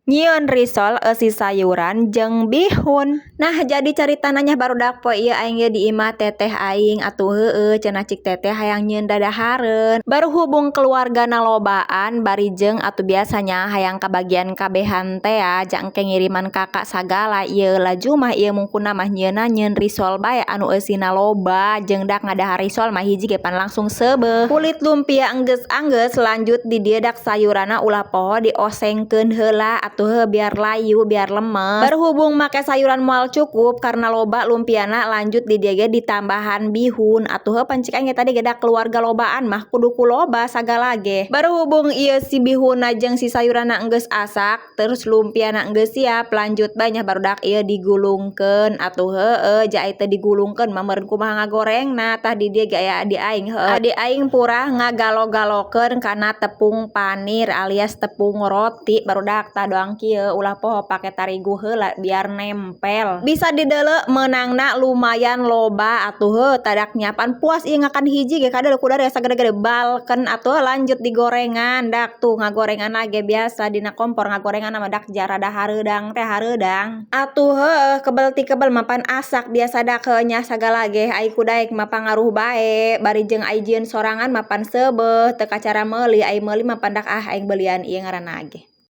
Nyieun risol eusi sayuran jeung bihun. Nah, jadi caritana nya, barudak, poe ieu aing ge di imah teteh aing atuh. Heueuh, cenah cik teteh hayang nyieun dadahareun. Berhubung keluargana lobaan bari jeung atuh biasanya hayang kabagian kabehan teh ya, jang engke ngiriman kakak sagala ieu laju mah ieu mungkuna mah nyieunna nyieun risol bae anu eusina loba, jeung dak ngadahar risol mah hiji ge pan langsung seubeuh. Kulit lumpia enggeus anggeus, lanjut di dieu dak sayuranna ulah poho diosengkeun heula atuh heuh, biar layu, biar lemes. Berhubung make sayuran moal cukup karena loba lumpiana, lanjut di dieu ge ditambahan bihun atuh heuh. Pan cik aing ge tadi ge dak keluarga lobaan mah kudu ku loba sagala ge. Berhubung ieu si bihunna jeung si sayuranna enggeus asak, terus lumpiana enggeus siap, lanjut bae nya, barudak, ieu digulungkeun atuh heueuh. Ja ai teu digulungkeun mah meureun kumaha ngagorengna. Tah, di dieu ge aya adi aing heueuh, adi aing purah ngagalo-galokeun kana tepung panir alias tepung roti, barudak. Tah, doang kieu, ulah poho pake tarigu heula biar nempel. Bisa dideuleu meunangna lumayan loba atuh heuh. Tadak nyiapan puas ieu ngakan hiji ge kadeuleu kuda sagede-gede balkeun atuh. Lanjut digorengan dak tuh, ngagorengan ge biasa dina kompor, ngagorengan mah dak jarada hareudang teh hareudang atuh heueuh. Kebel ti kebel mapan asak biasa dak heueuh nya, sagala ge ai ku daek mah pangaruh bae, bari jeung ai jieun sorangan mapan seubeuh, teu kacara meuli. Ai meuli mah pan dak ah aing belian ieu ngaranna ge.